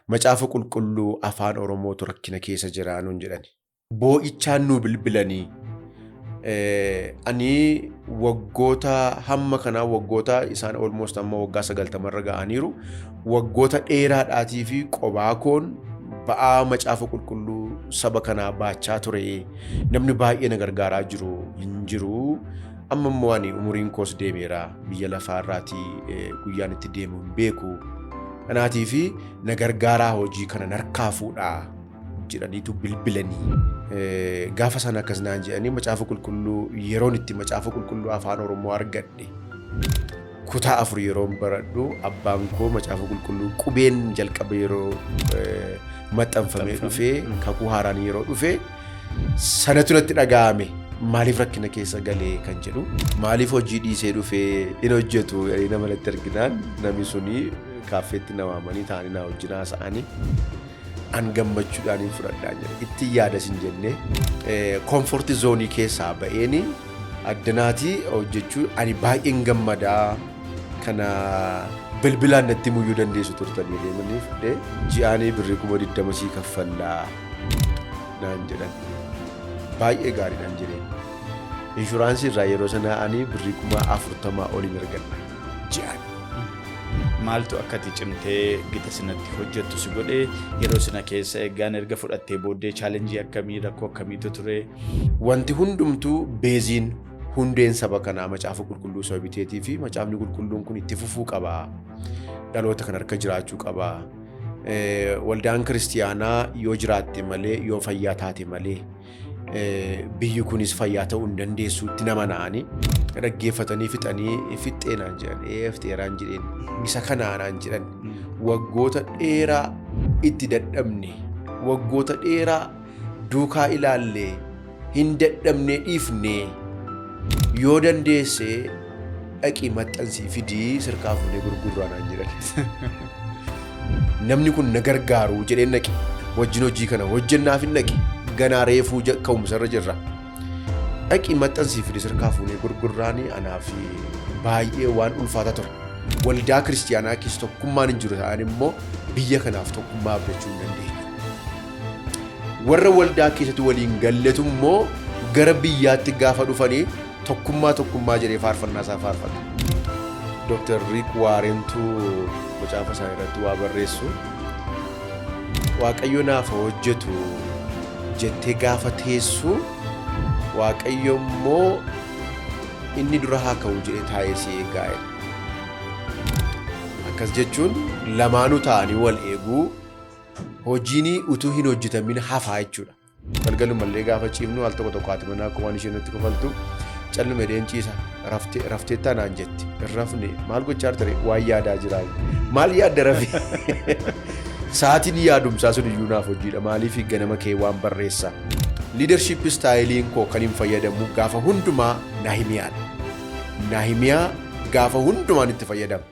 Macaafa Qulqulluu Afaan Oromootu rakkina keessa jira nuun jedhani. Boo'ichaan nuu bilbilanii ani waggoota hamma kanaa, waggoota isaan almost amma waggaa 90 irra ga'aniiru, waggoota dheeraadhaatii fi qobaa koon ba'aa Macaafa Qulqulluu saba kanaa baachaa ture. Namni baay'ee na gargaaraa jiru hin jiru. Amma immoo ani umuriin koos deemeera, biyya lafaa irraatii guyyaan itti deemu hin beeku. Kanaatii fi na gargaaraa, hojii kana narkaa fuudhaa jedhaniitu bilbilanii. Gaafa sana akkas naan jedhanii, Macaafa Qulqulluu yeroon itti Macaafa Qulqulluu Afaan Oromoo argadhe kutaa 4 yeroon baradhu, abbaan koo Macaafa Qulqulluu qubeen jalqaba yeroo maxxanfamee dhufee, Kakuu Haaraan yeroo dhufe sanatu natti dhaga'ame. Maaliif rakkina keessa galee kan jedhu, maaliif hojii dhiisee dhufee hin hojjetu jedhanii nama natti arginaan, namni suni kaaffeetti na waamanii taa'anii na wajjin haasa'anii, an gammachuudhaan hin fudhadhaan jedhe. Itti yaadas hin jenne. Comfort zone keessaa ba'eeni addanaatii hojjechuu ani baay'een gammadaa. Kana bilbilaan natti muyyuu dandeessu turtanii deemanii fudhee, ji'aanii birrii 20,000 sii kaffallaa naan jedhan. Baay'ee gaariidhaan jedheen. Inshuraansii irraa yeroo sanaa ani birrii 40,000 oliin argadha ji'aan. Maaltu akka ati cimtee gita sinatti hojjettu si godhe? Yeroo sina keessa eeggaan erga fudhattee booddee challenge akkamii, rakkoo akkamiitu ture? Wanti hundumtuu baseiin, hundeen saba kanaa Macaafa Qulqulluu sababii ta'eetii fi Macaafni Qulqulluun kun itti fufuu qaba. Dhaloota kan harka jiraachuu qaba. Waldaan kiristiyaanaa yoo jiraatte malee, yoo fayyaa taate malee, biyyi kunis fayyaa ta'uu hin dandeessuutti nama na'anii dhaggeeffatanii fixanii, fixxee naan jedhan. Ee, fixeeraan jedheen. Isa kanaa naan jedhan. Waggoota dheeraa itti dadhabne, waggoota dheeraa duukaa ilaallee hin dadhabne, dhiifne. Yoo dandeesse dhaqii maxxansii fidii, sirkaa fuunee gurgurraa naan jedhan. Namni kun na gargaaru jedheen dhaqe. Wajjin hojii kana hojjennaaf hin dhaqe. Ganaa reefuu ka'umsarra jirra. Dhaqii maxxansii fidi, sirkaa fuunee gurgurraanii anaaf baay'ee waan ulfaata ture. Waldaa kiristiyaanaa keessa tokkummaan hin jiru ta'an immoo biyya kanaaf tokkummaa abdachuu hin dandeenyu. Warra waldaa keessatti waliin galletu immoo gara biyyaatti gaafa dhufanii tokkummaa tokkummaa jedhee faarfannaa isaa faarfata. Dr. Rick Warrentu macaafa isaa irratti waa barreessu. Waaqayyo naaf hojjetu jettee gaafa teessu, Waaqayyo immoo inni dura haa ka'u jedhee taa'ee si eegaa jedha. Akkas jechuun lamaanuu taa'anii wal eeguu, hojiin utuu hin hojjetamin hafaa jechuudha. Galgalumallee gaafa ciifnu al tokko tokko haati manaa akkuma waan isheen nutti kofaltu callume dheen ciisa. Raftee rafteettaa naan jetti. Hin rafne. Maal gochaa jirta ree? Waan yaadaa jiraa. Maal yaadda rafee? Sa'aatiin yaadumsaa sun iyyuu naaf hojiidha. Maaliif ganama kee waan barreessa. Leadership styleiin koo kan hin fayyadamu gaafa hundumaa Nahimiyaadha. Nahimiyaa gaafa hundumaan itti fayyadama.